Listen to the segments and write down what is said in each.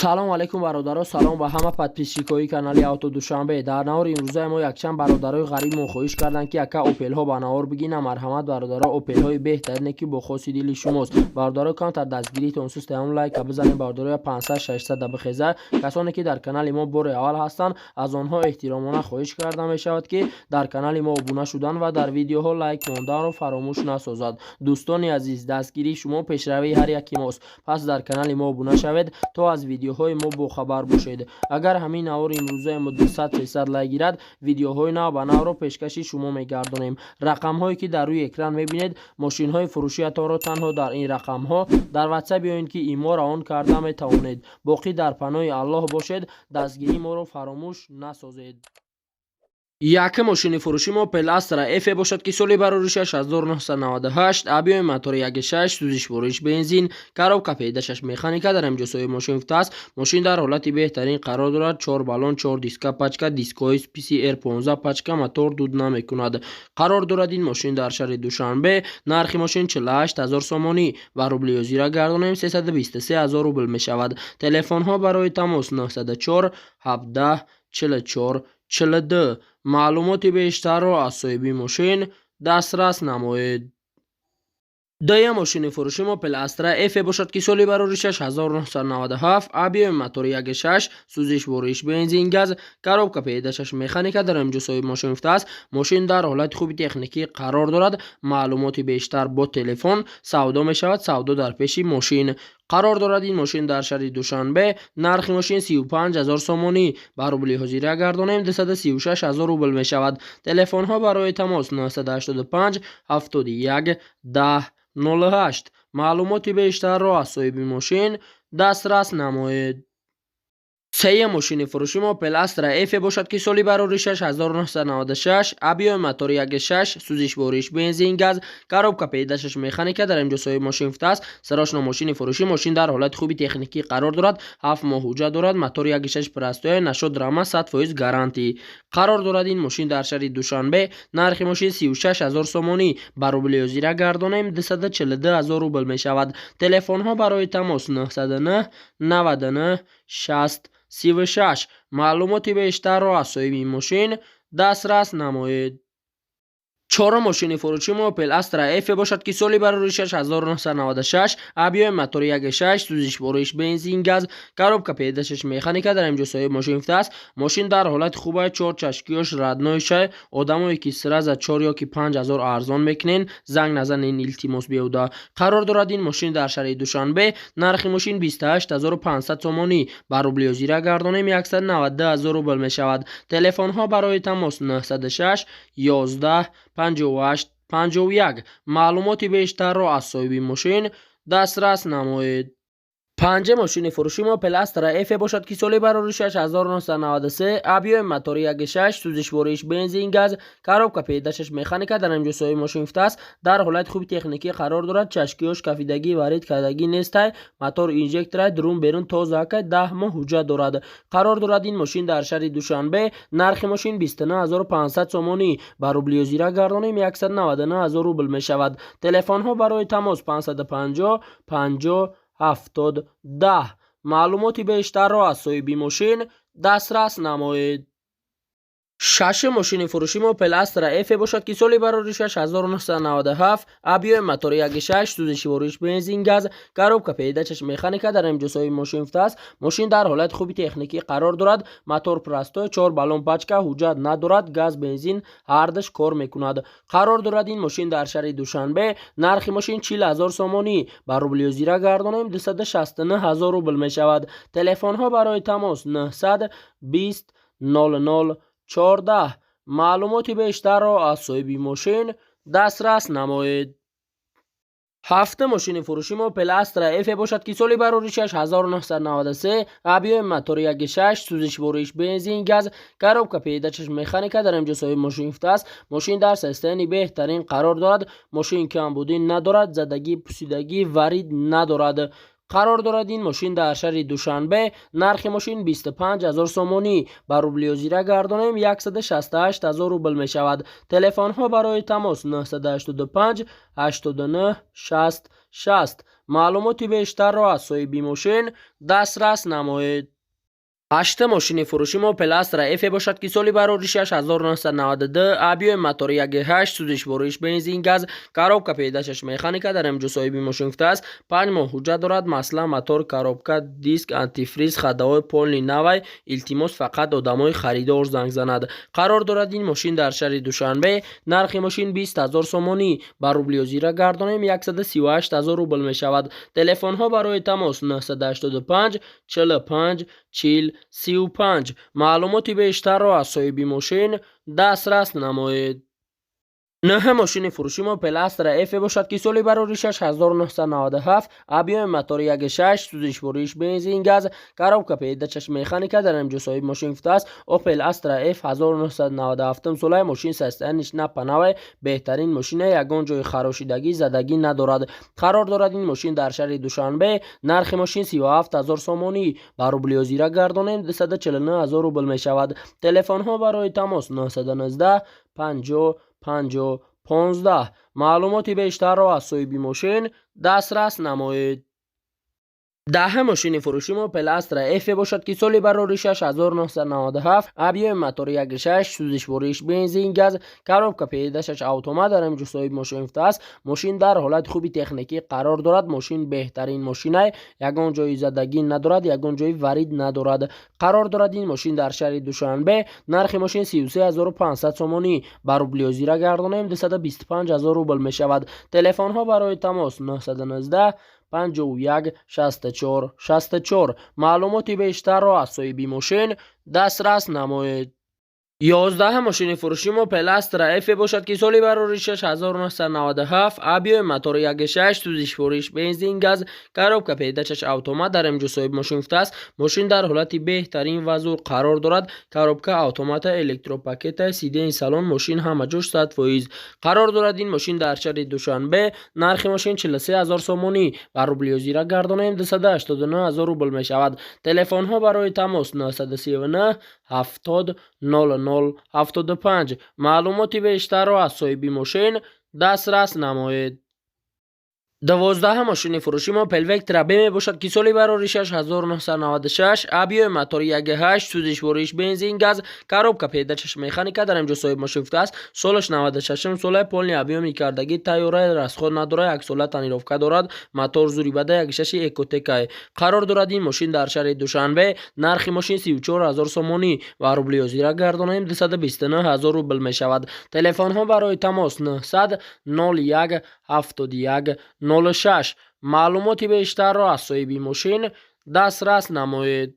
Салом алейкум, бародаро, салом ба ҳама подписчикои канали Авто Душанбе. Дар навори имрӯзаи мо якчанд бародарои ғариб мо хоҳиш карданд, ки ака, Опелҳо ба навор бигина. Марҳамат, бародаро, Опелҳои беҳтарине, ки бо хоси дили шумост. Бародаро, камтар дастгиритон сустаам, лайка бизанем, бародаро, 500 600 бихеза. Касоне ки дар канали мо бори аввал ҳастанд, аз онҳо эҳтиромона хоҳиш карда мешавад, ки дар канали мо обуна шудан ва дар видеоҳо лайк монданро фаромӯш насозад. Дӯстони азиз, дастгирии шумо пешравии ҳар яки мост. Пас дар канали мо обуна шавед, то аз видеоҳои мо бохабар бошед. Агар ҳамин навори имрӯзаи мо 200-300 лайк гирад, видеоҳои нав ба навро пешкаши шумо мегардонем. Рақамҳое ки дар рӯи экран мебинед, мошинҳои фурӯшиятонро танҳо дар ин рақамҳо дар Ватсап ё ин ки Имо равон карда метавонед. Боқӣ дар паноҳи Аллоҳ бошед, дастгирии моро фаромӯш насозед. Якум мошини фурӯши мо Опел Астра F бошад, ки соли бароришаш 1998, объёми мотори 1.6, сӯзишвориш бензин, коробка ПД6 механика. Дар ҳамин ҷо соҳиби мошин гуфтааст, мошин дар ҳолати беҳтарин қарор дорад: чор баллон, чор диска пачка, дискҳои PCR 15 пачка, мотор дуд намекунад. Қарор дорад ин мошин дар шаҳри Душанбе. Нархи мошин 48 ҳазор сомонӣ, ба рубли ҳозира гардонем, 323 ҳазор рубл мешавад. Телефонҳо барои тамос 904 17 44 42. Маълумоти бештарро аз соҳиби мошин дастрас намоед. Дуюм мошини фурӯши мо Опел Астра F бошад, ки соли бароришаш 1997, объёми мотори 1.6, сӯзишвориш бензин газ, коробка ПД6 механика. Дар ҳамин ҷо соҳиби мошин гуфтааст, мошин дар ҳолати хуби техникӣ қарор дорад. Маълумоти бештар бо телефон савдо мешавад, савдо дар пеши мошин. Қарор дорад ин мошин дар шаҳри Душанбе. Нархи мошин 35 ҳазор сомонӣ, ба рубли ҳозира гардонем, 236 ҳазор рубл мешавад. Телефонҳо барои тамос 985 71 10 08. Маълумоти бештарро аз соҳиби мошин дастрас намоед. Сеюм мошини фурӯши мо Опел Астра F бошад, ки соли бароришаш 1996, объёми мотори 1.6, сӯзишвориш бензин газ, коробка ПД6 механика. Дар инҷо соҳиби мошин гуфтааст: срочно мошини фурӯшӣ, мошин дар ҳолати хуби техникӣ қарор дорад, 7 моҳ ҳуҷҷат дорад, мотори 1.6 простой, нашод рама, 100% гарантӣ. Қарор дорад ин мошин дар шаҳри Душанбе. Нархи мошин 36 ҳазор сомонӣ, ба рубли ҳозира гардонем, 242 ҳазор рубл мешавад. Телефонҳо барои тамос 909 99 60 36. Маълумоти бештарро аз соҳиби мошин дастрас намоед. Чорум мошини фурӯши мо Опел Астра F бошад, ки соли бароришаш 1996, объёми мотори 1.6, сӯзишвориш бензин газ, коробка ПД6 механика. Дар инҷо соҳиби мошин гуфтааст, мошин дар ҳолати хуба, чор чашкиёш родной шай. Одамое ки сразу 4 ё ки 5 ҳазор арзон мекунен, занг назанен, илтимос биёда. Қарор дорад ин мошин дар шаҳри Душанбе. Нархи мошин 28 500 сомонӣ, ба рубли ҳозира гардонем, 192 ҳазор рубл мешавад. Телефонҳо барои тамос 906 11 58 51. Маълумоти бештарро аз соҳиби мошин дастрас намоед. Панҷум мошини фурӯши мо Опел Астра F бошад, ки соли бароришаш 1993, объёми мотори 1.6, сӯзишвориш бензин газ, коробка ПД6 механика. Дар инҷо соҳиби мошин гуфтааст, дар ҳолати хуби техникӣ қарор дорад, чашкиёш кафидагӣ, варид кардагӣ нестай, мотор инжекторай, дурун берун тоза, 10 моҳ ҳуҷҷат дорад. Қарор дорад ин мошин дар шаҳри Душанбе. Нархи мошин 29 500 сомонӣ, ба рубли ҳозира гардонем, 199 ҳазор рубл мешавад. Телефонҳо барои тамос 550 50 70 10. Маълумоти бештарро аз соҳиби мошин дастрас намоед. Шашум мошини фурӯши мо Опел Астра F бошад, ки соли бароришаш 1997, объёми мотори 1.6, сӯзишвориш бензин газ, коробка ПД6 механика. Дар инҷо соҳиби мошин гуфтааст, мошин дар ҳолати хуби техникӣ қарор дорад, мотор простой, чор баллон пачка, ҳуҷҷат надорад, газ бензин ҳардаш кор мекунад. Қарор дорад ин мошин дар шаҳри Душанбе. Нархи мошин 40 ҳазор сомонӣ, ба рубли ҳозира гардонем, 269 ҳазор рубл мешавад. Телефонҳо барои тамос 920 00 14. Маълумоти бештарро аз соҳиби мошин дастрас намоед. Ҳафтум мошини фурӯши мо Опел Астра F бошад, ки соли бароришаш 1993, объёми мотори 1.6, сӯзишвориш бензин газ, коробка ПД6 механика. Дар инҷо соҳиби мошин гуфтааст, мошин дар состоянии беҳтарин қарор дорад, мошин камбудӣ надорад, задагӣ, пусидагӣ, варид надорад. Қарор дорад ин мошин дар шаҳри Душанбе. Нархи мошин 25 ҳазор сомонӣ, ба рубли ҳозира гардонем, 168 ҳазор рубл мешавад. Телефонҳо барои тамос 985 89 60 60. Маълумоти бештарро аз соҳиби мошин дастрас намоед. Ҳашта мошини фурӯши мо Опел Астра Ф бошад, ки соли бароришаш 1992, объёми мотори 1,8, сӯзишвориш бензин, газ, коробка передачаш механика. Дар инҷо соҳиби мошин гуфтааст, 5 моҳ ҳуҷҷат дорад. Масла, мотор, коробка, диск, антифриз, ходовой полный навай. Илтимос, фақат одамои харидор занг занад. Қарор дорад ин мошин дар шаҳри Душанбе. Нархи мошин 20 000 сомонӣ, ба рубли ҳозира гардонем, 138 000 рубл мешавад. Телефонҳо барои тамос 985 45 40 35. Маълумоти бештарро аз соҳиби мошин дастрас намоед. Нӯҳ мошини фурӯши мо Опел Астра Ф бошад, ки соли бароришаш 1997, объёми мотори 1,6, сӯзишвориш бензин, газ, коробка передачаш механика. Дар инҷо соҳиби мошин гуфтааст, Опел Астра Ф 1997 солаи, мошин состояниш напанавай, беҳтарин мошина, ягон ҷои харошидагӣ, задагӣ надорад. Қарор дорад ин мошин дар шаҳри Душанбе. Нархи мошин 37 000 сомонӣ, ба рубли ҳозира гардонем, 249 000 рубл мешавад. Телефонҳо барои тамос 919 50 50 15. Маълумоти бештарро аз соҳиби мошин дастрас намоед. Даҳ мошини фурӯши мо Опел Астра Ф бошад, ки соли бароришаш 1997, объёми мотори 1,6, сӯзишвориш бензин, газ, коробка передачаш автомат. Дар инҷо соҳиби мошин гуфтааст, мошин дар ҳолати хуби техникӣ қарор дорад. Мошин беҳтарин мошинай, ягон ҷои задагӣ надорад, ягон ҷои варид надорад. Қарор дорад ин мошин дар шаҳри Душанбе. Нархи мошин 33 500 сомонӣ, ба рубли ҳозира гардонем, 225 000 рубл мешавад. Телефонҳо барои тамос 919 51 64 64. Маълумоти бештарро аз соҳиби мошин дастрас намоед. 11 мошини фурӯши мо Опел Астра Ф бошад, ки соли бароришаш 1997, объёми мотори 1,6, сӯзишвориш бензин, газ, коробка передачаш автомат. Дар инҷо соҳиби мошин гуфтааст, мошин дар ҳолати беҳтарин ва зур қарор дорад. Коробка автомата, электропакета, сиденье, салон мошин ҳама ҷош 100%. Қарор дорад ин мошин дар шаҳри Душанбе. Нархи мошин 43 000 сомонӣ, ба рубли ҳозира гардонем, 289 000 рубл мешавад. Телефонҳо барои тамос 939 70 00 75. Маълумоти бештарро аз соҳиби мошин дастрас намоед. 12 мошини фурӯши мо Опел Вектра Б мебошад, ки соли бароришаш 1996, объёми мотори 1,8, сӯзишвориш бензин, газ, коробка передачаш механика. Дар инҷо соҳиби мошин гуфтааст, солаш 96 сола, полный объёми кардагӣ, тайёра, расход надорад, яксола тонировка дорад. Мотор зури бада, 1,6 Экотекай. Қарор дорад ин мошин дар шаҳри Душанбе. Нархи мошин 34 000 сомонӣ, ва рубли ҳозира гардонем, 229 000 рубл мешавад. Телефонҳо барои тамос 900 01 71 06. Маълумоти бештарро аз соҳиби мошин дастрас намоед.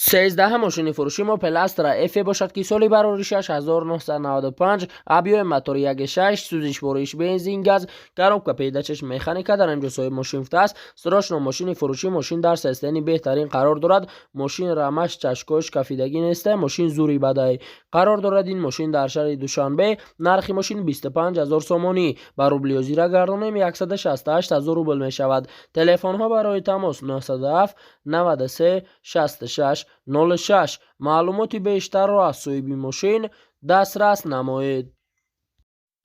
13 мошини фурӯши мо Опел Астра Ф бошад, ки соли бароришаш 1995, объёми мотори 1,6, сӯзишвориш бензин, газ, коробка передачаш механика. Дар инҷо соҳиби мошин гуфтааст, срочно мошини фурӯшӣ, мошин дар состоянии беҳтарин қарор дорад. Мошин рамаш, чашкош кафидагӣ неста, мошин зури бадай. Қарор дорад ин мошин дар шаҳри Душанбе. Нархи мошин 25 000 сомонӣ, ба рубли ҳозира гардонем, 168 000 рубл мешавад. Телефонҳо барои тамос 907 93 66 06. Маълумоти бештарро аз соҳиби мошин дастрас намоед.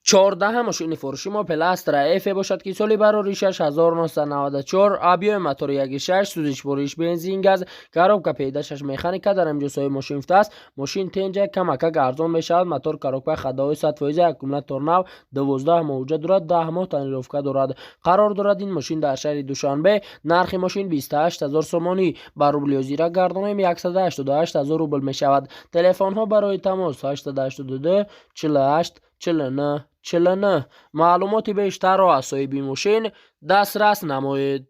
14 мошини фурӯши мо Опел Астра Ф бошад, ки соли бароришаш 1994, объёми мотори 1,6, сӯзишвориш бензин, газ, коробка передачаш механика. Дар инҷо соҳиби мошин гуфтааст, мошин тенҷа, камакак арзон мешавад. Мотор, коробка, ходовой 100%, аккумулятор нав, 12 моҳ ҳуҷҷат дорад, 10 моҳ тонировка дорад. Қарор дорад ин мошин дар шаҳри Душанбе. Нархи мошин 28 000 сомонӣ, ба рубли ҳозира гардонем, 188 000 рубл мешавад. Телефонҳо барои тамос 882 48 49 49. Маълумоти бештарро аз соҳиби мошин дастрас намоед.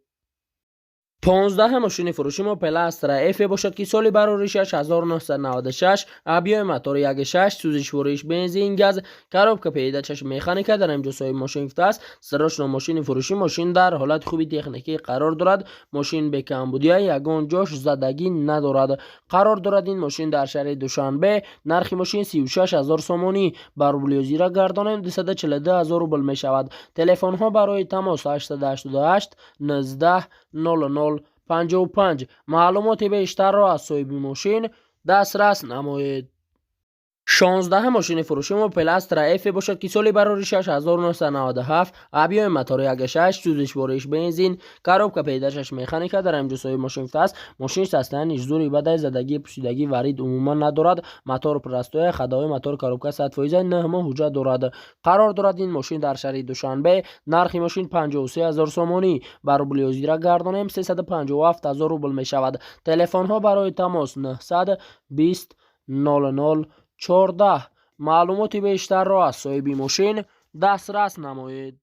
15 мошини фурӯши мо Опел Астра Ф бошад, ки соли бароришаш 1996, объёми мотори 1,6, сӯзишвориш бензин, газ, коробка передачаш механика. Дар инҷо соҳиби мошин гуфтааст, срочно мошини фурӯшӣ, мошин дар ҳолати хуби техникӣ қарор дорад. Мошин бекамбудия, ягон ҷош задагӣ надорад. Қарор дорад ин мошин дар шаҳри Душанбе. Нархи мошин 36 000 сомонӣ, ба рубли ҳозира гардонем, 242 000 рубл мешавад. Телефонҳо барои тамос 888 19 00 55. Маълумоти бештарро аз соҳиби мошин дастрас намоед. 16-ум мошини фурӯшим Opel Astra F бошад, ки соли бароришаш 1997, объёми мотори 1,6, сӯзишвориш бензин, коробка передачаш механика. Дар ҳамин ҷо соҳиби мошин гуфтааст, мошин состояниш зури бадай, задагӣ, пусидагӣ, варид умуман надорад. Мотор простой, ходовой, мотор, коробка 100%, 9 моҳ ҳуҷҷат дорад. Қарор дорад ин мошин дар шаҳри Душанбе. Нархи мошин 53 ҳазор сомонӣ, ба рубли ҳозира гардонем, 357 ҳазор рубл мешавад. Телефонҳо барои тамос 920 00 14. Маълумоти бештарро аз соҳиби мошин дастрас намоед.